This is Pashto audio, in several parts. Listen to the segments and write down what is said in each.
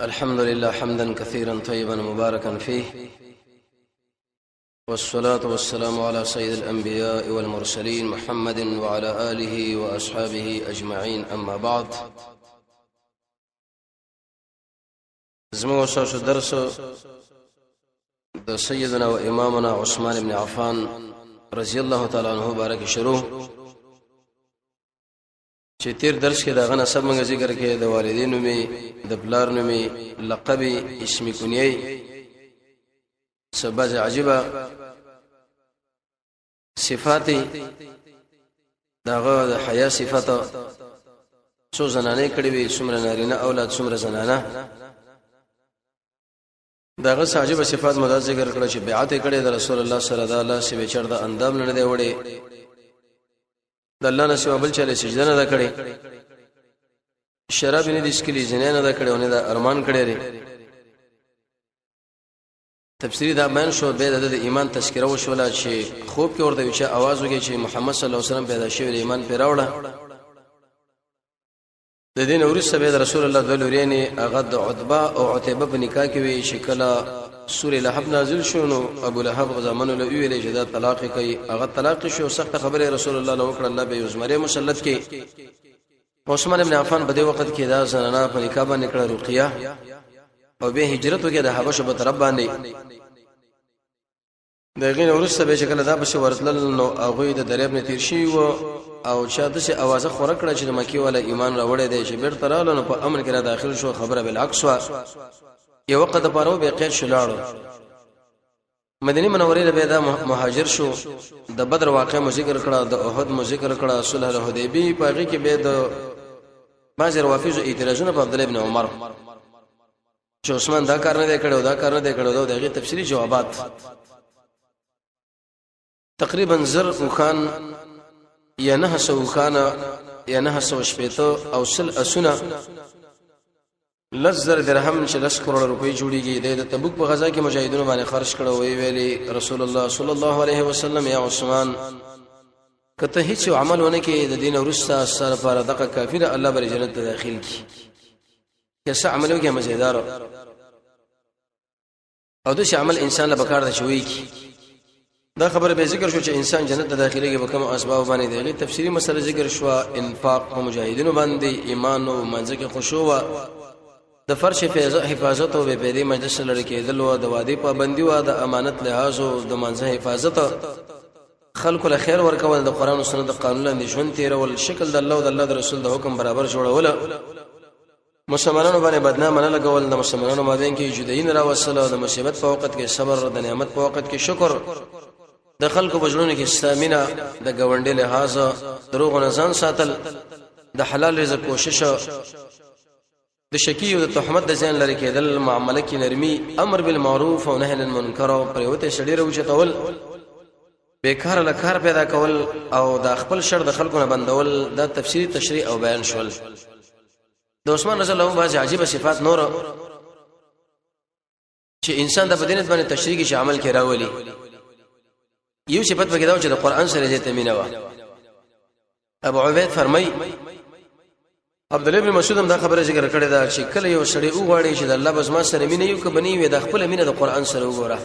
الحمد لله حمدا كثيرا طيبا مباركا فيه، والصلاة والسلام على سيد الأنبياء والمرسلين محمد وعلى آله وأصحابه أجمعين، أما بعد. زموږ ستاسو درس د سيدنا و امامنا عثمان بن عفان رضی الله تعالی عنہ بارک شروع. چې تیر درس کې دغه نسب موږ ذکر کې، د والدینو می، د پلار نومي، لقب، اسم کنیه، سبز عجیبه صفات، داغه د حیا صفات، څو زنانه کړي وي، څومره نارینه اولاد، څومره زنانه، داغه عجیب صفات مو دا ذکر کړ چې بیعت کړي د رسول الله صلی الله علیه وسلم چر د اندام نه دی وړي، د الله نه سوا بل چاله سجده نه کړي، شراب نه دي سکلي، زنا نه کړي او نه د ارمان کړي لري. تفسیری دا بیان شو. به د ایمان تذکره وشوله چې خوب کې ورته چې आवाज وکړي چې محمد صلی الله علیه وسلم پیدا شوی، ایمان پیراوړه. د دین ورسته به رسول الله د لورینې هغه د عتبه او عتبه په نکاح کې وی چې کله سورې لهب نازل شو نو ابو لهب زمانو له ویلې چې دا طلاق کوي، هغه طلاق شو. سخت خبره رسول الله له وکړه، الله به یوزمره مسلط کې. عثمان ابن عفان په دې وخت کې دا زنانه په نکاح باندې کړه رقیه، او به هجرت وکړه د حبشه په طرف باندې. د غین ورسته به شکل دا پس ورتلل نو هغه د دریاب نه تیر شي او چا د څه اوازه خوره کړه چې د مکی والا ایمان راوړی دی، چې بیرته راغله نو په امن کې را داخل شو. خبره بالعکس وا، یو وخت د پاره به قید شو، لاړو مدینه منورې له دا مهاجر شو. د بدر واقع مو ذکر کړه، د احد مو ذکر کړه، صلح الحدیبی په هغه کې به د بعض روافض اعتراضونه په عبد الله ابن عمر چې عثمان دا کار نه دی کړو، دا کار نه دی کړو، دغه تفصیلی جوابات. تقریبا 1000 اوخان یا 900 اوخان یا 960 او 100 اسونه، 10,000 درهم چې 10 کروڑ روپۍ جوړیږي، د تبوک په غزا کې مجاهدینو باندې خرج کړو. وی ویلي رسول الله صلی الله علیه وسلم: یا عثمان، کته هیڅ عمل ونه کې د دین ورسته سره پر دغه کافر الله بر جنت ته داخل کی، که څه عمل وکړي مزیدار او د عمل انسان له بکار د شوی کی. دا خبره به ذکر شو چې انسان جنت ته داخليږي په کوم اسباب باندې دی. تفسیری مسله ذکر شو، انفاق په مجاهدینو باندې، ایمان او منځ کې خشوع، د فرش حفاظت او به پیدې مجلس لړ کېدل او د وادي پابندي او د امانت لحاظ او د منځ حفاظت، خلکو له خیر ورکول، د قران او سنت د قانون لاندې ژوند تیرول، شکل د الله او د الله د رسول د حکم برابر جوړول، مسلمانانو باندې بدنام نه لګول، د مسلمانانو مابین کې جدایي نه راوستل، د مصیبت په وخت کې صبر، د نعمت په وخت کې شکر، د خلکو په ژوند کې سامینه، د ګاونډي لحاظ، دروغ نه ځان ساتل، د حلال رزق کوشش، د شکی او د تهمت د ځان لري کېدل، معاملې کې نرمي، امر بالمعروف او نهي عن المنکر، او پریوته سړي روچتول، بیکار له کار پیدا کول او د خپل شر د خلکو نه بندول، دا تفسیری تشریح او بیان شول. د عثمان رضی الله عنه بعض عجیب صفات نور چې انسان د بدینت باندې تشریح کې عمل کې راولي. یو صفت پکې دا چې د قران سره دې تمینه و. ابو عبید فرمای، عبد الله بن مسعود هم دا خبره ذکر کړې ده چې کله یو سړی وغواړي چې د الله بس ما سره مینه یو کبنی وي، د خپل مینه د قران سره وګوره.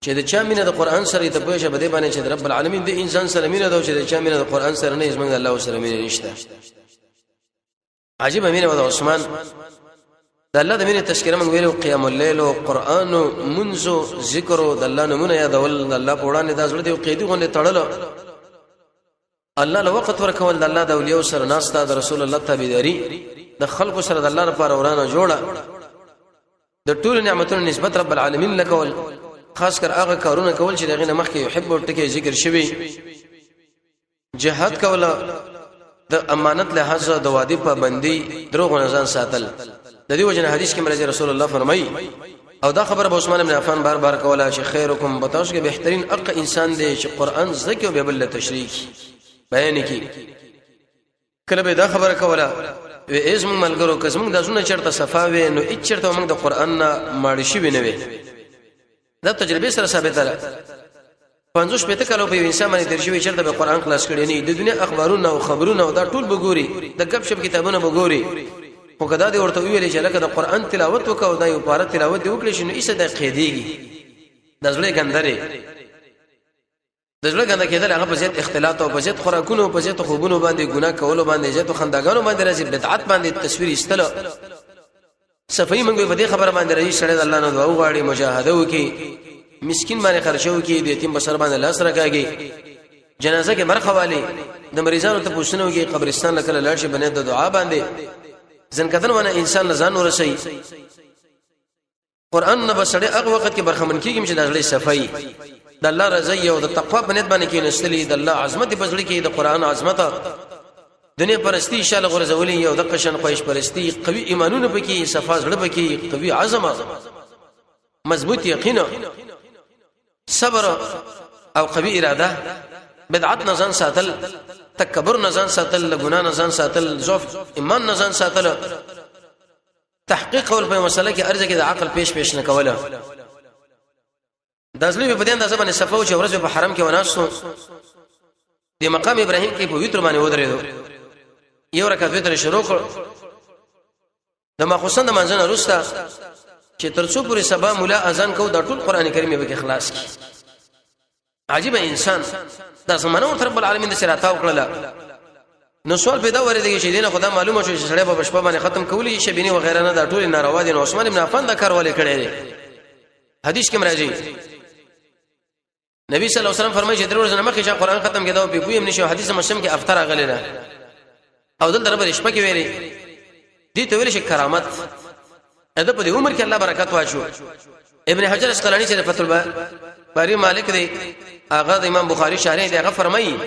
چې د چا مینه د قران سره ته پوه شه بده باندې چې رب العالمین د انسان سره مینه ده، چې د چا مینه د قران سره نه، زمونږ الله سره مینه نشته. عجیب مینه و د عثمان د الله د مینې تذکرہ موږ ویلو، قیام الليل او قران او منځ ذکر او د الله نمونه یادول، د الله په وړاندې د زړه دی قیدی غونډه تړل، الله له وخت ورکول، د الله د اولیاء سره ناسته، د رسول الله تابعداري، د خلکو سره د الله لپاره ورانه جوړه، د ټولو نعمتونو نسبت رب العالمین لکول، خاص کر هغه کارونه کول چې دغه مخکې يحب ټکی ذکر شوی، جهاد کوله، د امانت لحاظ، د وادي پابندي، دروغ نه ځان ساتل. د دې وجنه حدیث کې مرضی رسول الله فرمایي، او دا خبره به عثمان بن عفان بار بار کوله چې خیرکم بتاسو کې بهترین اق انسان دی چې قران زکه او به بل تشریح بیان کی. کله به دا خبره کوله وی ایز موږ ملګرو، که زموږ د زونه چرته صفا وي نو هیڅ چرته موږ د قران نه ماړ شي نه وي. دا تجربه سره ثابته ده، 50 کالو په انسان باندې تیر شوی چرته به قران خلاص کړي نه، د دنیا اخبارونه او خبرونه او دا ټول بګوري، د غب شپ کتابونه بګوري، خو کدا دې ورته ویل چې لکه د قران تلاوت وکاو، دا یو پاره تلاوت دی وکړي شنو ایسه د قیدیږي. د زړه ګندره، د زړه ګنده کېدل هغه په زیات اختلاط او په زیات خوراکونو، په زیات خوبونو باندې، ګناه کولو باندې، زیات خنداګانو باندې راځي، بدعت باندې، تصویر استلو. صفای موږ په دې خبره باندې راځي، سړی د الله نه دعا وغواړي، مجاهده وکړي، مسكين باندې خرچه وکړي، د یتیم بسر باندې لاس راکاږي، جنازه کې برخه والي، د مریضانو ته پوښتنه وکړي، قبرستان لکه لاړ شي بنه د دعا باندې ځن کتن ونه انسان لزان ورسي. قران نه بسړی هغه وخت کې برخمن کیږي چې د زړه صفای، د الله رضا او د تقوا په نیت باندې کې نستلی، د الله عظمت په زړه کې، د قران عظمت، دنیا پرستی شاله غرزولې او د قشن خواهش پرستی، قوي ایمانونه پکې، صفا زړه پکې، قوي عزم، مضبوط یقین، صبر او قوي اراده، بدعت نه ځان ساتل، تکبر نه ځان ساتل، ګنا نه ځان ساتل، ضعف ایمان نه ځان ساتل، تحقیق کول په مسله کې ارزه کې د عقل پیش پیش نه کوله. د ازلی په دې اندازه باندې صفو چې ورځ په حرم کې وناستو، د مقام ابراهیم کې په وتر باندې ودرېدو، یو رکعت وتر شروع کړ. د ماخوسن د منځنه روسته چې ترڅو پورې سبا مولا اذان کو، د ټول قران کریم به کې خلاص کی. عجیب انسان، دا زمانه ورته رب العالمین د سره تاو کړله. نو سوال پیدا ورېږي چې دینه خدا معلومه شو چې سړی په شپه باندې ختم کولی شي، بینی وغیرہ نه، دا ټول ناروا دي. نو عثمان ابن عفان دا کار ولې کړی دی؟ حدیث کې مرাজি نبی صلی الله علیه وسلم فرمایي چې درو ورځې مخکې چې قران ختم کړه او په پویم نشو. حدیث مسلم کې افتر غلې ده او دلته رب شپه کې ویلي دي ته ویل شي کرامت اده په دې عمر کې الله برکت واچو. ابن حجر اسقلانی چې فتح الباری مالک دی، هغه د امام بخاری شارح دی، هغه فرمایي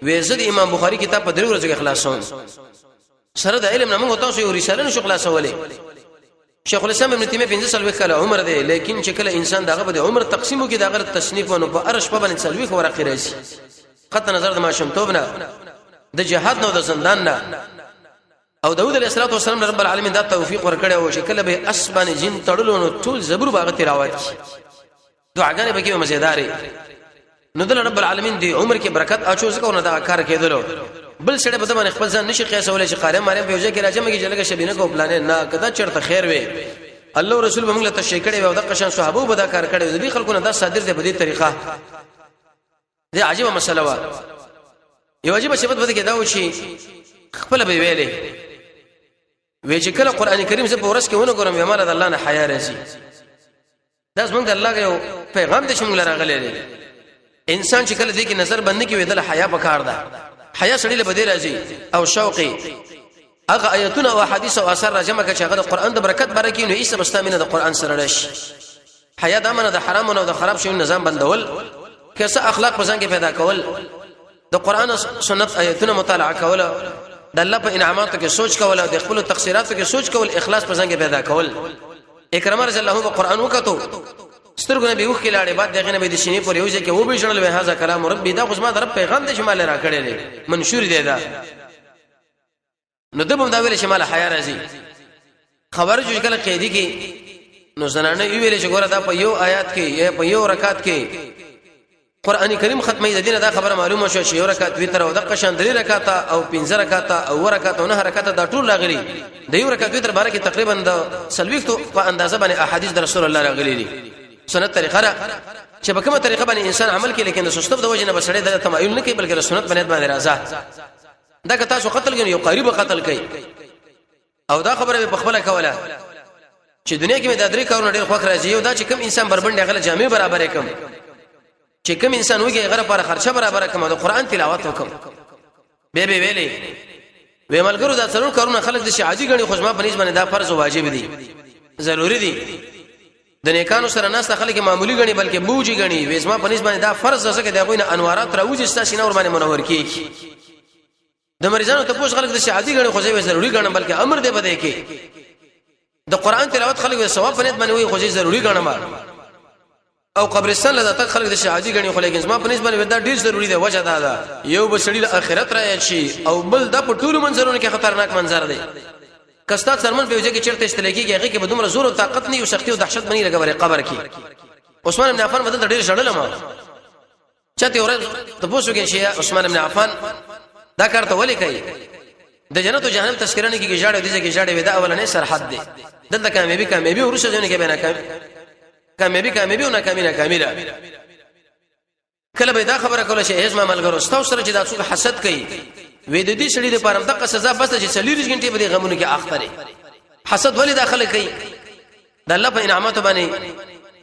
وېزه د امام بخاری کتاب په درو ورځو کې خلاصون سره د علم نه موږ تاسو یو رساله نشو خلاصولې. شیخ الاسلام ابن تیمیه 45 کاله عمر دی، لیکن چې کله انسان دغه په عمر تقسیمو کې دغه تصنیف نو په ارش په باندې 40 ورقې راځي. قطع نظر د ماشومتوب نه، د جهاد نه، د زندان نه، او داوود علیه السلام رب العالمین دا توفیق ورکړی او چې کله به اسبان جن تړلو نو ټول زبر باغ تلاوت کی، دعاګانې به کې مزیدارې. نو دل رب العالمین دی عمر کې برکت اچو ځکه نه دا کار کېدلو. بل سړی په دمن خپل ځان نشي قیاسولای چې قاری مریم په یو ځای کې راځم کې جلګه شبینه کو پلانې نه کدا چرته خیر وي. الله رسول به موږ له تشریح کړي او د قشان صحابه به دا کار کړي، د دې خلکو نه دا صادر دی په دې طریقه. دا عجیبه مسله و. یو عجیبه صفت به کې دا و چې خپل به ویلې وی چې کله قران کریم زه په ورځ کې ونه ګورم مال د الله نه حیا راځي. دا زمونږ د الله یو پیغام دی چې موږ راغلی دی. انسان چې کله دې کې نظر بند کې وېدل حیا پکار ده. حیا سړی له بدی راځي او شوقي هغه آیتونه او احادیث او اثر راجمع کړي چې هغه د قران د برکت برکې، نو ایسه مستامینه د قران سره راشي. حیا دا منه د حرام او د خراب شیونو نظام بندول، کیسه اخلاق په ځان کې پیدا کول، د قران او سنت آیتونه مطالعه کول، د الله په انعاماتو کې سوچ کول، د خپل تقصیراتو کې سوچ کول، اخلاص په ځان کې پیدا کول. اکرامه رضی الله عنه قران وکړو، سترګو نه به وښکې لاړې، بعد دغه نه به د شینې پر یو ځای کې و به شړل، وه هاذا کلام ربي، دا خو زما د رب پیغام دی چې مال را کړی دی، منشور دی دا. نو دبم دا ویل چې مال حیا راځي. خبر چې کله قیدی کې نو زنانه یو ویل چې ګوره دا په یو آیات کې یا په یو رکعت کې قران کریم ختمه د دینه دا خبره معلومه شو چې یو رکعت وتر او د قشان درې رکعات او پنځه رکعات او رکعات او نه رکعات دا ټول راغلي. د یو رکعت وتر باره کې تقریبا د سلويختو په اندازه باندې احادیث د رسول الله راغلي دي. سنت طریقه را چې په کومه طریقه باندې انسان عمل کوي، لیکن د سستب د وجه نه بسړې د تمایل نه کوي، بلکې د سنت باندې راځه. دا که تاسو قتل کوي یو قریب قتل کوي. او دا خبره په خپل کوله چې دنیا کې مې دا درې کارونه ډېر خوښ راځي. یو دا چې کوم انسان بربند هغه جامع برابر کم، چې کوم انسان وږي هغه لپاره خرچه برابر کم، او د قران تلاوت وکم. به به ویلې وې ملګرو دا څلور کارونه خلک د شي عادي غني، خو زما په نسبت باندې دا فرض او واجب دي، ضروری دي. د نیکانو سره ناس خلک معمولی غني بلکې بوجي غني. وې زما په نسبت باندې دا فرض ده ځکه د هغوی نه انوارات راوځي، ستاسو نه ور باندې منور کیږي. د مریضانو ته پوښ خلک د شي عادي غني، خو زه ضروری غنم بلکې امر دی بده کې. د قران تلاوت خلک د ثواب په نیت باندې وي، خو زه ضروری غنم. او قبرستان له تک خلک د شي عادي غني، خو لیکن زما په نسبت باندې دا ډیر ضروری دی. وجه دا ده یو به سړي له اخرت رايد شي، او بل دا په ټولو منظرونو کې خطرناک منظر دی. کستا څرمن په وجه کې چیرته استل کېږي، هغه کې به دومره زور او طاقت نه او سختی او دهشت باندې لګوري قبر کې. عثمان بن عفان بدل ډیر ژړل. ما چاته ورځ ته پوښتنه کې چې عثمان بن عفان دا کار ته ولې کوي؟ د جنت او جهنم تذکرہ نه کیږي، ژاړې دي چې ژاړې وي، دا اولنې سرحد دی. دلته کامیابی کامیابی ورسره ځونه کې به ناکامي کامیابی کامیابی او ناکامي ناکامي ده. کله به دا خبره کوله چې هیڅ ما ملګرو، ستاسو سره چې دا څوک حسد کوي، وې د دې سړي لپاره دغه سزا بس چې 40 غنټې به غمونو کې اخته لري. حسد ولې داخله کوي؟ د الله په انعاماتو باندې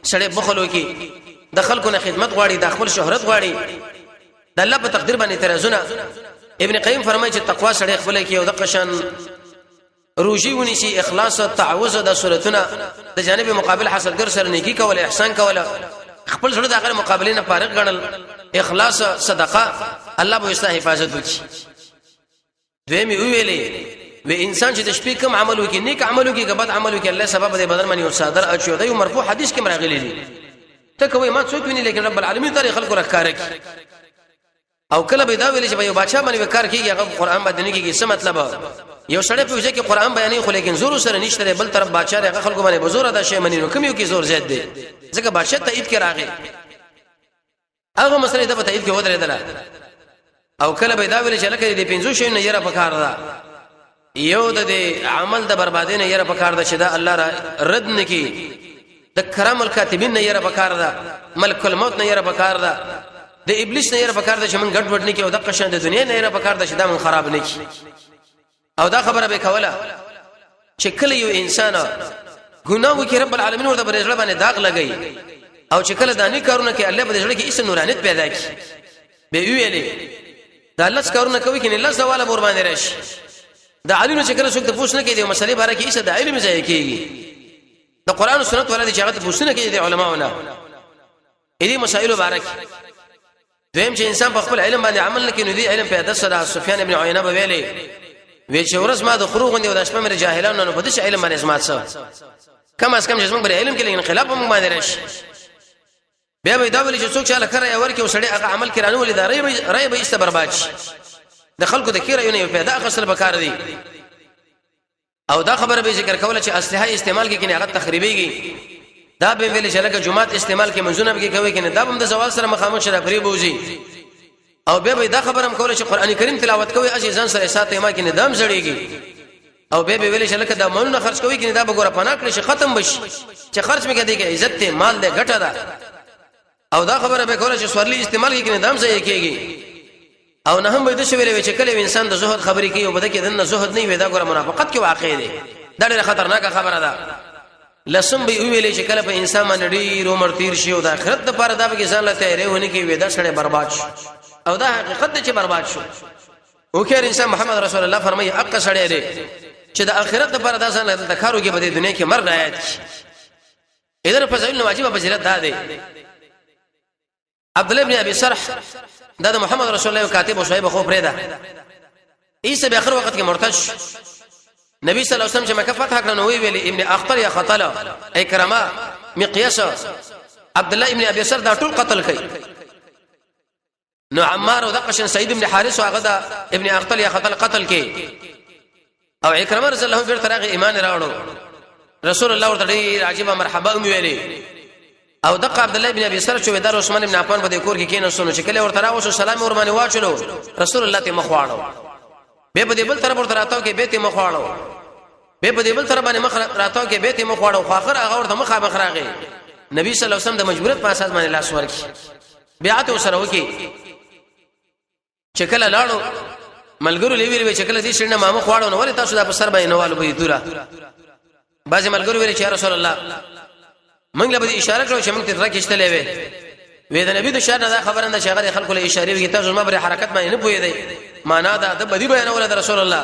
سړی بخل وکي، د خلکو نه خدمت غواړي، د خپل شهرت غواړي، د الله په تقدیر باندې اعتراضونه. ابن قیم فرمایي چې تقوا سړی خپل کې او د قشن روزي ونیسي، اخلاص او تعوذ د صورتونه، د جانب مقابل حسدګر سره نیکی کول، احسان کول، خپل زړه د هغه مقابله نه فارغ ګڼل، اخلاص، صدقه، الله به یې حفاظت وکړي. دوی می ویلې و انسان چې د شپې کوم عمل وکړي، نیک عمل وکړي که بد عمل وکړي، الله سبب دې بدن باندې یو صادر اچو. دا یو مرفوع حدیث کې راغلی دی. ته کوي ما څوک ویني، لیکن رب العالمین تعالی خلکو راکاره کی. او کله به دا ویل چې یو بادشاہ باندې کار کیږي، هغه قرآن باندې نه کیږي. څه مطلب؟ یو سړی په وجه کې قرآن بیانې خو لیکن زور سره نشته، بل طرف بادشاہ هغه خلکو باندې بزور ادا شي منی، نو کوم یو کې زور زیات دی؟ ځکه بادشاہ تایید کې راغی، هغه مسله د په تایید کې ودرېدله. او کله به دا ویل چې لکه دې پنځو شي نه یره پکار ده. یو د دې عمل د بربادۍ نه یره پکار ده چې دا الله را رد نکي، د کرام الکاتبین نه یره پکار ده، ملک الموت نه یره پکار ده، د ابلیس نه یره پکار ده چې من ګډ وډ نکي، او د قشن د دنیا نه یره پکار ده چې دا من خراب نکي. او دا خبره به کوله چې کله یو انسان ګناه وکړي، رب العالمین ورته پر زړه باندې داغ لګي، او چې کله دانی کارونه کوي، الله په زړه کې ایسه نورانیت پیدا کړي. به ویلې دا لس کارونه کوي کې نه لس زواله ور باندې راشي. د عالم چې کله څوک ته پوښتنه کوي د مسلې باره کې، ایسه د علم ځای کېږي. د قران او سنت ولا دي چې هغه ته پوښتنه کوي د علماونه دې مسائلو باره کې. دویم چې انسان په خپل علم باندې عمل نه کوي، نو دې علم پیدا سره. سفیان ابن عینه به ویلي وی چې ورځ ما د خرو غوندې او د شپه مې جاهلانو، نو په دې علم باندې زما څه؟ کم از کم چې زموږ بر علم کې انقلاب هم باندې راشي. بیا به دا ویل چې څوک چې له کره ورکه او سړی هغه عمل کړي، نو ولې دا رای به ایسته برباد شي. د خلکو د کیره یو پیدا خسل بکار دی. او دا خبره به ذکر کوله چې اسلحه استعمال کې کنه هغه تخریبېږي. دا به ویل چې لکه جمعات استعمال کې منځونه به کوي کنه، دا هم د زوال سره مخامخ شره پری بوزي. او به به دا خبره هم کوله چې قران کریم تلاوت کوي، اجي ځان سره ساتي ما کې نه دم زړیږي. او به به ویل چې لکه دا مالونه خرج کوي کنه، دا به ګوره پناه کړی چې ختم بشي، چې خرج مې کدي کې عزت ته مال دې ګټه ده. او دا خبره به کوله چې سورلی استعمال کې کنه دم ځای کېږي. او نه هم به د شویلې چې کله انسان د زهد خبرې کوي او بده کې دنه زهد نه وي، دا ګوره منافقت کې واقع دی، دا ډېره خطرناکه خبره ده. لسم به ویلې چې کله په انسان باندې ډېر عمر تیر شي او د آخرت لپاره دا به ځان له تیارې ونه کې وي، دا سړی برباد شو. او دا حقیقت دی چې برباد شو. او خیر انسان محمد رسول الله فرمایي اق سړی دی چې د آخرت لپاره دا ځان له کارو کې په دې دنیا کې مرګ رايات کی. ادر فضایل واجب فضیلت دا دی. عبد الله ابن ابي سرح دا د محمد رسول الله کاتب او صاحب خو پرې ده، عیسی به اخر وخت کې مرتد. نبی صلی الله علیه وسلم چې مکه فتح کړه نو ویلې ابن اخطر یا خطل اکرمه مقیاس عبد الله ابن ابي سرح دا ټول قتل کړي. نو عمار او دقشن سعید ابن حارث هغه دا ابن اخطل یا خطل قتل کړي. او اکرمه رضی الله عنه بیرته راغی، ایمان راوړو، رسول الله ورته ډیر عجیب مرحبا ویلې. او دغه عبد الله ابن ابي سر چې دار عثمان ابن عفان په دې کور کې کېناستو، چې کله ورته راوښو سلام ور باندې واچلو، رسول الله ته مخواړو. به په دې بل طرف ورته راتاو کې به ته مخواړو، به په دې بل طرف باندې مخ راتاو کې به ته مخواړو، خو اخر هغه ورته مخه مخ راغی. نبی صلی الله علیه وسلم د مجبوریت په اساس باندې لاس ورکی بیعت وسره وکي. چې کله لاړو ملګرو لوي وی چې کله دې شنه مامو خواړو، نو ولې تاسو دا په سر باندې نوالو به دوره؟ بعضې ملګرو ویل چې رسول الله موږ له به اشاره کړو چې موږ ته راکښتلې وي. وې د نبی د شان دا خبره نه چې هغه خلکو له اشاره وی، تاسو ما پر حرکت باندې نه پوهیدئ. معنا دا د بدی بیانول د رسول الله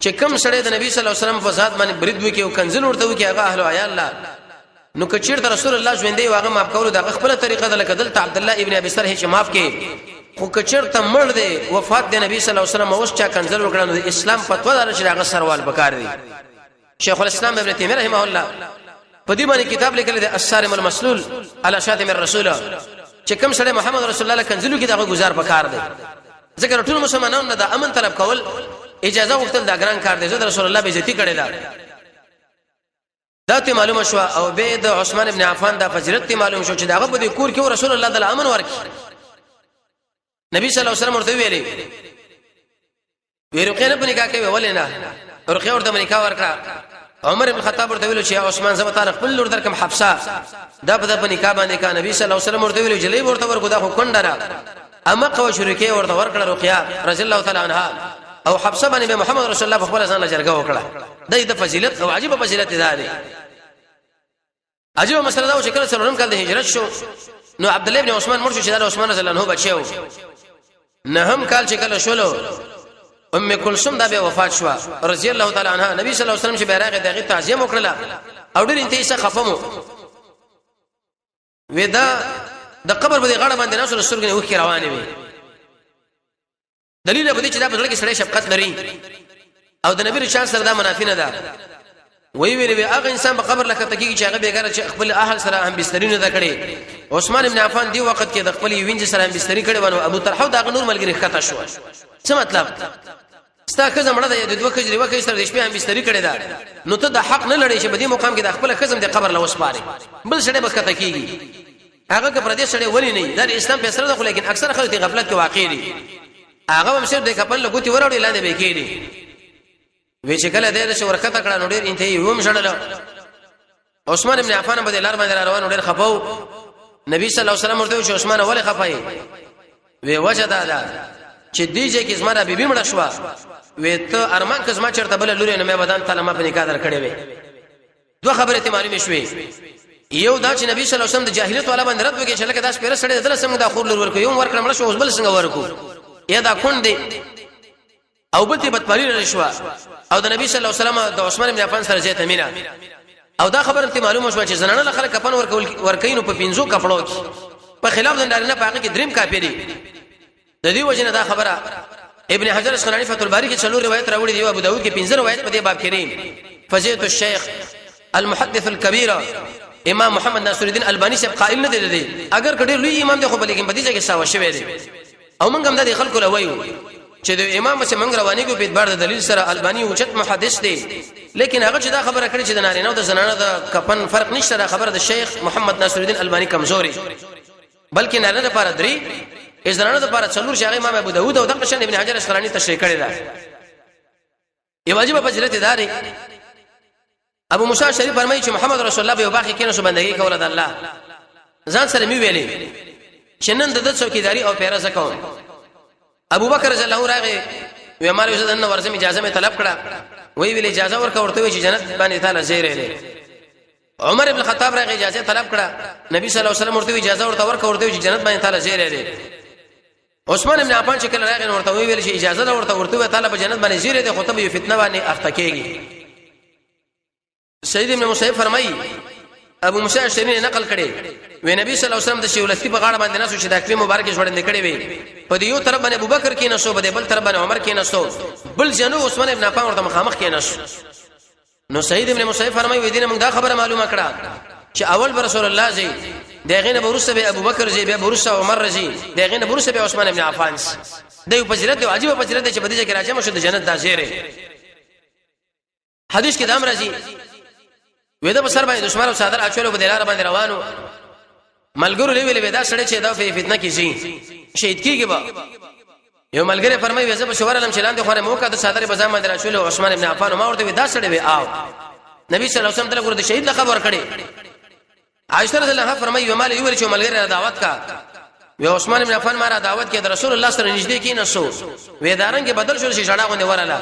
چې کم سړی د نبی صلی الله علیه وسلم په ذات باندې برید وکي او کنزل ورته وکي، هغه اهل عیال الله، نو کچیر د رسول الله ژوندې واغه معاف کولو د خپل طریقه د لکه دلته عبد الله ابن ابي سرح چې معاف کې، خو کچیر ته مړ دی وفات دی نبی صلی الله علیه وسلم اوس چا کنزل وکړ، نو اسلام فتوا دار چې هغه سروال پکار دی. شیخ الاسلام ابن تیمیه رحمه الله په دې باندې کتاب لیکلی دی الصارم المسلول علی شاتم الرسول، چې کوم سره محمد رسول الله کنزلو کې دغه گزار پکار دی، ځکه ټول مسلمانانو نه د امن طلب کول اجازه غوښتل دا ګران کار دی، زه رسول الله بیزتی کړی دا. دا ته معلومه شو. او به د عثمان ابن عفان دا فضیلت ته معلوم شو چې داغه په دې کور کې رسول الله د امن ورک. نبی صلی الله علیه وسلم ورته ویلي وی رقیه نه په نکاح کوي، ولې نه؟ رقیه ورته نکاح ورکړه. عمر ابن خطاب ورته ویل چې عثمان زه تعالی خپل لور درکم حفصه، دا په نکاح باندې کا. نبی صلی الله علیه وسلم ورته ویل جلی ورته ورکو، دا خو کونډه را اما قو شرکه ورته ورکړه رقیه رضی الله تعالی عنها. او حفصه باندې محمد رسول الله په خپل ځان جرګه وکړه. د فضیلت او عجیب فضیلت ده دی. عجیب مسله دا چې کله څلورم کال د هجرت شو نو عبد الله ابن عثمان مړ شو، چې دا عثمان رضی الله عنه بچیو. نه هم کال چې کله شولو ام کلثوم دا به وفات شو رضی الله تعالی عنها. نبی صلی الله علیه وسلم چې بیرغ دغه تعظیم وکړه او ډېر انتهایی څه خفمو ودا د قبر په غاړه باندې ناسو سترګې وښکې روانې وي. دلیل په دې چې دا په زړه کې سړی شفقت لري او د نبی رشان سره دا منافی نه ده. وی ویل وی هغه انسان په قبر لکه تکیږي چې هغه بیګاره چې خپل اهل سره هم بستری نه ده کړی. عثمان ابن عفان دی وخت کې د خپل وینځ سره هم بستری کړي ونه، ابو طلحه دا نور ملګری خطا شو. څه مطلب؟ ستا خزم مړه ده، د دوه خجري وخت سره د شپې هم بستری کړي ده، نو ته د حق نه لړې چې په دې مقام کې د خپل خزم د قبر لوس پاره بل سړی به خطا کیږي. هغه که پردې سړی ولی نه، دا اسلام په سره ده، خو لیکن اکثر خلک د غفلت کې واقع دي. هغه هم صرف د کپل له ګوتی وراوړي لاندې به کېږي. وی چې کله دې چې ورکته کړه نو ډېر انتهایی وم شړل. عثمان ابن عفان په لار باندې روان ډېر خپاو. نبی صلی الله علیه وسلم ورته چې عثمان ولې خپای؟ وی وجه دا ده چې دې چې کې زما بیبي مړه شو، وی ته ارمان که زما چرته بل لوري نه مې بدن تعالی ما په نکاح در کړې وي. دوه خبرې ته معلومې شوې. یو دا چې نبی صلی الله علیه وسلم د جاهلیت والا باندې رد وکړي چې لکه داس پیره سړی دله څنګه دا خور لور ورکو، یو ورکړم مړ شو اوس بل څنګه ورکو، یا دا کون دی او بل ته بدپالي رشوا. او د نبی صلی الله علیه وسلم د عثمان بن عفان سره زیاته مینا. او دا خبره ته معلومه شوه چې زنانه له خلک کفن ورکول ورکینو په پنځو کپړو کې، په خلاف د نارینه په هغه کې دریم کاپی دی. د دې وجنه دا خبره ابن حجر عسقلاني فتح الباري کې څلور روایت راوړي دی، ابو داود کې پنځه روایت په دې باب کې دي. فضیلت الشیخ المحدث الكبير امام محمد ناصر الدین البانی صاحب قائل نه دی دی، اگر کډیر لوی امام دی خو بلکې په دې ځای کې ساوه شوی دی. او موږ هم د خلکو لویو چې د امام چې موږ رواني کو په اعتبار د دلیل سره البانی اوچت محدث دی، لیکن هغه چې دا خبره کړې چې د نارینه او د زنانه د کفن فرق نشته، دا خبره د شیخ محمد ناصر الدین البانی کمزوري، بلکې نارینه لپاره درې، زنانه لپاره څلور چې هغه امام ابو داود او دغه شان ابن حجر عسقلاني تشریح کړی دا. یو عجیب فضیلت داري. ابو موسی شریف فرمایي چې محمد رسول الله په باقي کې نو بندګي کوله د الله ځان سره می ویلې چې نن د څوکیداری او پیرزه کوم. ابو بکر رضی الله راغی وی مال وزد ان ورزم اجازه می طلب کړه، وی ویل اجازه ورکړه، ورته وی چې جنت باندې تعالی زیره لري. عمر ابن خطاب راغی اجازه طلب کړه، نبی صلی الله علیه وسلم ورته اجازه ورته ورکړه، ورته چې جنت باندې تعالی زیره لري. عثمان ابن عفان چې کله راغی ورته وی ویل چې اجازه ده ورته، ورته وی تعالی په جنت باندې زیره ده، خو ته به فتنه باندې اخته کیږي. سید ابن مسیب فرمایي ابو موسی اشعری نقل کړي وی نبی صلی الله علیه وسلم د شیولستی په غاړه باندې ناسو چې د اکلی مبارک ژوند کړي وی، په دې یو طرف باندې ابوبکر کې نسو، په دې بل طرف باندې عمر کې نسو، بل جنو عثمان ابن عفان ورته مخامخ کې نسو. نو سید ابن مسیب فرمایي وی دینه موږ دا خبره معلومه کړه چې اول بر رسول الله زی دغه نه ورسته به ابوبکر زی، به ورسته عمر زی، دغه نه ورسته به عثمان ابن عفان. د یو فضیلت او عجیب فضیلت چې په دې کې راځم شو د جنت د زیره. حدیث کې دام راځي وې دا په سر باندې دشمن او صادر اچولو په دلار باندې روانو ملګرو لوي لوي دا سړی چې دا په فتنه کې شي شهید کیږي با. یو ملګری فرمایي وې زه په شور علم چلاندې خو موقع د صادر په ځان باندې راچول عثمان ابن عفان ما ورته دا سړی وې آو نبی صلی الله علیه وسلم ته ګور د شهید لقب ورکړي. عائشہ رضی الله عنها فرمایي مال یو چې ملګری را دعوت کا وی عثمان ابن عفان ما را دعوت کې د رسول الله سره نږدې کې نسو وی دارنګ بدل شو چې جړه غونې وراله.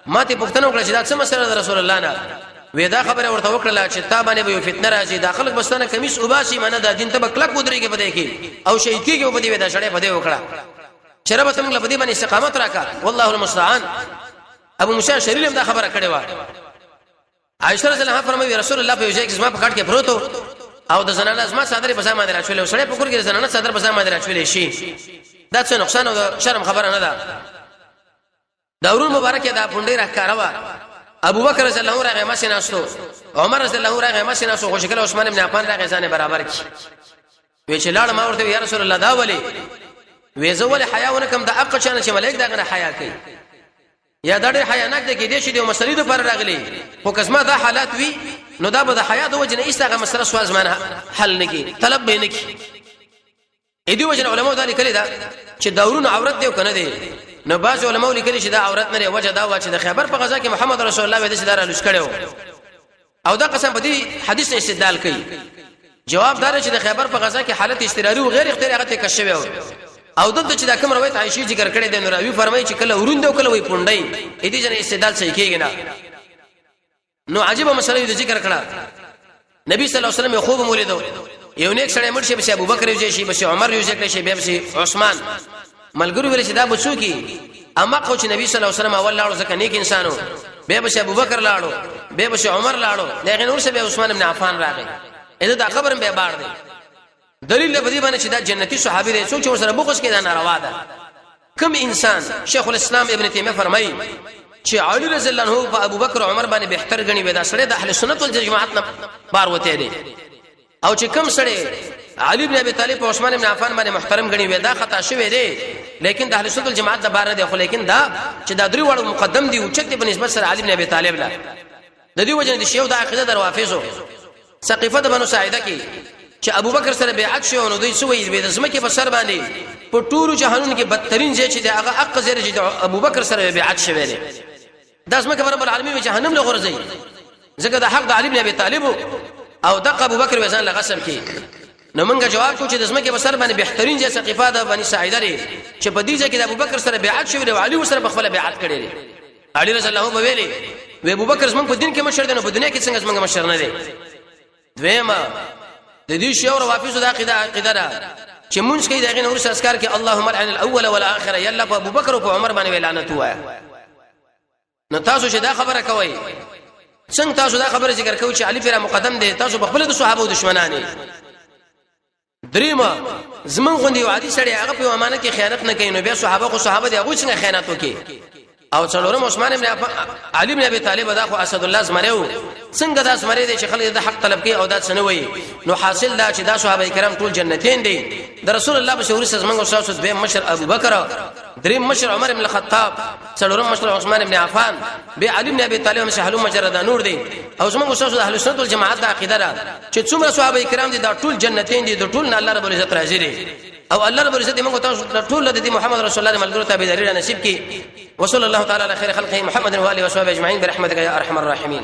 ما ته پوښتنه وکړه چې دا څه مسله ده رسول الله نه، وی دا خبره ورته وکړه چې تا باندې به فتنه راځي، دا خلک بستانه کمیس وباسي منه دا دین ته به کلک ودرېږي په دې کې او شهید کېږي په دې. وی دا شړې په دې وکړه چې رب ته موږ په دې باندې استقامت راکا والله المستعان. ابو موسی شریل هم دا خبره کړې و. عائشہ رضی الله عنها فرمایي رسول الله په یو ځای کې زما په کټ کې پروت او د زنانه زما صادره په ځای باندې راچولې او سړی په کور کې زنانه صادره په ځای باندې راچولې شي، دا څه نقصان او شرم خبره نه ده. دا ورور مبارک دا پونډې راکاروا. ابو بکر رضی الله عنه راغی ما سیناستو، عمر رضی الله عنه راغی ما سیناستو، خو شکل عثمان ابن عفان راغی ځان برابر کی. وی چې لاړ ما ورته یا رسول الله دا ولی وی زه ولې حیا ونکم د اق چانه چې ملائک دا غنه حیا کوي، یا دا ډېر حیاناک دی کې دې شي د مسلې د پر راغلي، خو کسما دا حالات وي نو دا به د حیا د وجه نه ایسته هغه مسله سوال زمانه حل نه کی طلب به نه کی. اې دی وجه علماء دا لیکلي دا چې دورون عورت دی او کنه دی. نو بعض علماء لیکلي چې دا عورت نه وجه دا و چې د خیبر په غزا کې محمد رسول الله وې د سیدار لوس کړو او دا قسم په دې حدیث استدلال کوي. جواب دار چې د خیبر په غزا کې حالت اضطراري او غیر اختیاري هغه ته کښ شوی او دلته چې دا کوم روایت عائشې ذکر کړی دی، نو راوی فرمایي چې کله وروند او کله وی پونډي، دې جن استدلال صحیح کیږي نه. نو عجیب مسله دې ذکر کړه. نبی صلی الله علیه وسلم خوب مولیدو، یو نیک سړی مړ شي، بس ابو بکر یو شي، بس عمر یو ذکر شي، بیا بس عثمان. ملګرو ویل چې دا بچو کی اما خو چې نبی صلی الله علیه وسلم اول لاړو ځکه نیک انسانو، بیا بس ابو بکر لاړو، بیا بس عمر لاړو، دغه نور څه بیا عثمان ابن عفان راغی. اته دا خبرم به بار دی دلیل په دې باندې چې دا جنتی صحابي دی، څوک چې سره بغض کوي دا ناروا ده. کوم انسان، شیخ الاسلام ابن تیمیه فرمایي چې علی رضی الله عنه په ابوبکر او عمر باندې بهتر غني وي، دا سړی د اهل سنت والجماعت نه بار وته دی. او چې کوم سړی علی بن ابي طالب او عثمان بن عفان باندې محترم غني وي، دا خطا شوی دی، لیکن د اهل سنت والجماعت د بار نه دی. خو لیکن دا چې دا درې واړو مقدم دی او چته په نسبت سره علی بن ابي طالب لا د دې وجه د شیو د عقیده دروافزو سقیفه د بنو ساعده کې چې ابوبکر سره بیعت شو، نو دوی سوې به د زمکه په سر باندې په ټولو جهانونو کې بدترین ځای چې د هغه حق ځای چې د ابوبکر سره بیعت شوی دی، د زمکه رب العالمین جهنم له غورځي، ځکه د حق د علی بن ابي طالب او د ابوبکر وزن له غصب کې. نو موږ جواب کو چې د زمکه په سر باندې بهترین ځای سقیفه د بني ساعده لري چې په دې ځای کې د ابوبکر سره بیعت شوی او علی سره په خپل بیعت کړی دی. علی رضی الله عنه ویلي وی ابوبکر زمونږ په دین کې مشر دی، نو په دنیا کې څنګه زمونږ مشر نه دی؟ دویمه د دې شیعو روافضو د عقیده ده چې مونږ کې دغه نور اسکار کې اللهم لعن الاول والاخر، یلا په ابوبکر او په عمر باندې لعنت وایا. نو تاسو چې دا خبره کوئ، څنګه تاسو دا خبره ذکر کوئ چې علی پیرا مقدم دی؟ تاسو په خپل د صحابه دشمنان. دریمه، زمون غوندي یو عادي سړی هغه په امانت کې خیانت نه کوي، نو بیا صحابه خو صحابه دی، هغه څنګه خیانت وکي؟ او څلورم، عثمان ابن علي بن ابي طالب دا خو اسد الله زمری وو، څنګه دا زمری دی چې خلک د حق طلب کوي او دا څه نه وایي؟ نو حاصل دا چې دا صحابه کرام ټول جنتین دي. د رسول الله بشور زمونږ او تاسو دویم مشر ابو بکر، دریم مشر عمر بن الخطاب، څلورم مشر عثمان بن عفان، به علي بن ابي طالب مشه مجرد دا نور دي. او زمونږ تاسو د اهل سنت والجماعت د عقیده ده چې څومره صحابه کرام دي، دا ټول جنتین دي، د ټول نه الله رب العزت راضي دي. او الله رب العزت موږ تاسو ټول د محمد رسول الله ملګرو تابعداري نصیب کړي. وصلى الله تعالى على خير خلقه محمد واله وصحبه اجمعين برحمتك يا ارحم الراحمين.